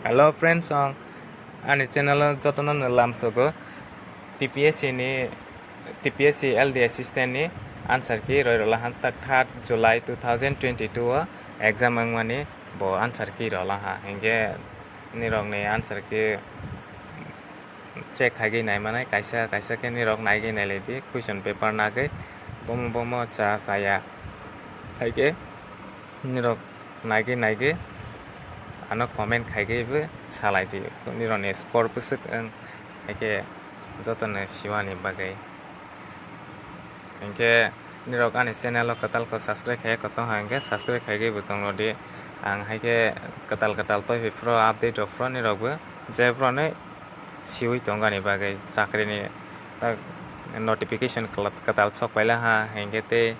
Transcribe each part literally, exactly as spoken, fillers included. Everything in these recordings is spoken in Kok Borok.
Hello friends, ang ani channel o jotono no lamsogo. T P S C ni, T P S C L D assistant ni answer key roi rola han tak third July two thousand twenty-two o exam wngmani bo answer key rola ha. Hinkhe nirok ni answer key check khaigwi naimanai, kaisa kaisa khe nirok naigwi nailaidi, question paper nagwi bomo bomo cha chaya. Haikhe nirok naigwi naigwi ano comment khaigwi bo salaidi, nirokni score bwswk wng, haikhe jotono siwani bagwi. Hinkhe nirok ani channel o kwtal khe subscribe khaiya kwtong ha, hinkhe subscribe khaigwi bo tongrodi. Ang haikhe kwtal kwtal toi phuru update rok phuru nirokbo je phuru siwi tongani bagwi chakrini tak notification kwtal sok paila ha, hinkhe tei,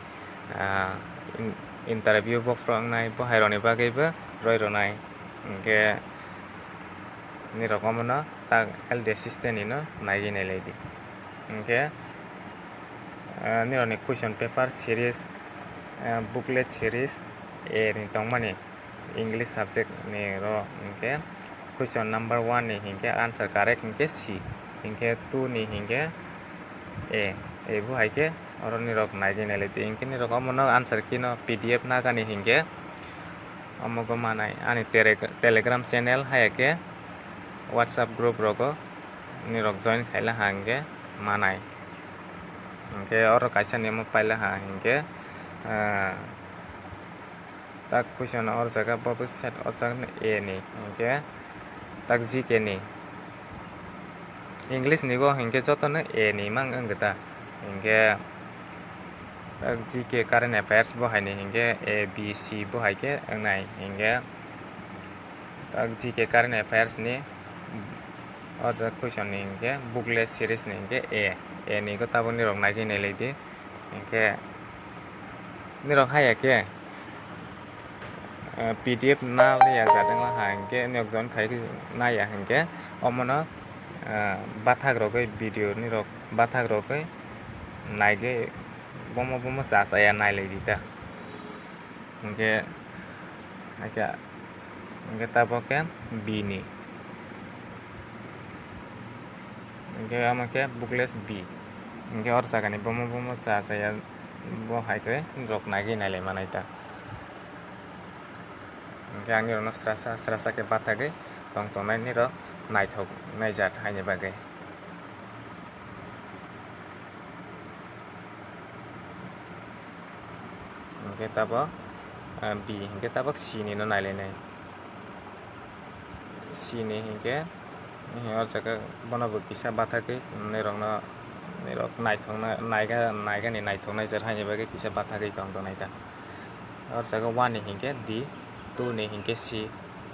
ah, in-, interview bo phuru wngnai, bo hairokni bagwibo roi rwnai. Hinkhe nirok omono tak L D assistant ni no naigwi nailaidi. Hinkhe, ah, nirokni question paper series, ah, booklet series A ni tongmani English subject ni ro hinkhe question number one ni hinkhe answer correct hinkhe C, hinkhe two ni hinkhe A, A bo haikhe oro nirok naigwi nailaidi. Hinkhe nirok omono answer key no P D F nagani hinkhe omogo manai ani tele-, Telegram channel hayakhe WhatsApp group rogo nirok join khaila ha hinkhe manai. Hinkhe oro kaisa nimo paila ha hinkhe, ah, tak question o jaga bo set o jaga no A ni hinkhe tak G K ni English ni go hinkhe jotono A ni mang wng ta hinkhe tak G K current affairs bo hai ni hinkhe A B C bo hai khe wngnai hinkhe tak G K current affairs ni o jaga question ni hinkhe booklet series ni hinkhe A, A ni go tabuk nirok naigwi nailaidi. Hinkhe nirok haya khe, eh, P D F na liya jat wngla ha hinkhe nirok join khai naya hinkhe omono, eh, bathak rogwi video nirok bathak rogwi naigwi bomo bomo cha chaya nailaidi ta. Hinkhe, haikhe, hinkhe tabok khe B ni. Hinkhe omo khe booklet B. Hinkhe or jagani bomo bomo cha chaya bo hai khe rok naigwi nailai manai ta. Hinkhe ang nirokno srasa srasa khe bathagwi tong tongnai nirok naithok naijak haini bagwi. Hinkhe tabok, ah, B hinkhe tabok C ni no nailainai. C ni hinkhe, o jaga bono bo kisa bathagwi nirokno, nirok naithokna, naiga, naigani naithoknai jer haini bagwi kisa bathagwi tong tongnai ta. O jaga one ni hinkhe D, two ni hinkhe C,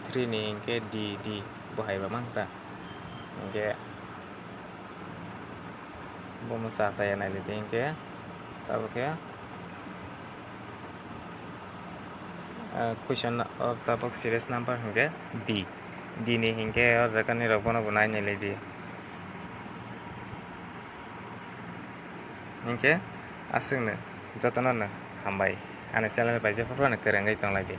three ni hinkhe D, D bo hai ba mang ta. Hinkhe bomo cha chaya nailai di hinkhe tabok khe, ah, question o tabok series number hinkhe D, D ni hinkhe o jaga nirok bono bo nai nailai di. Hinkhe aswkno jotono no hambai, ani channel bai jephuphano kwrwngwi tonglaidi.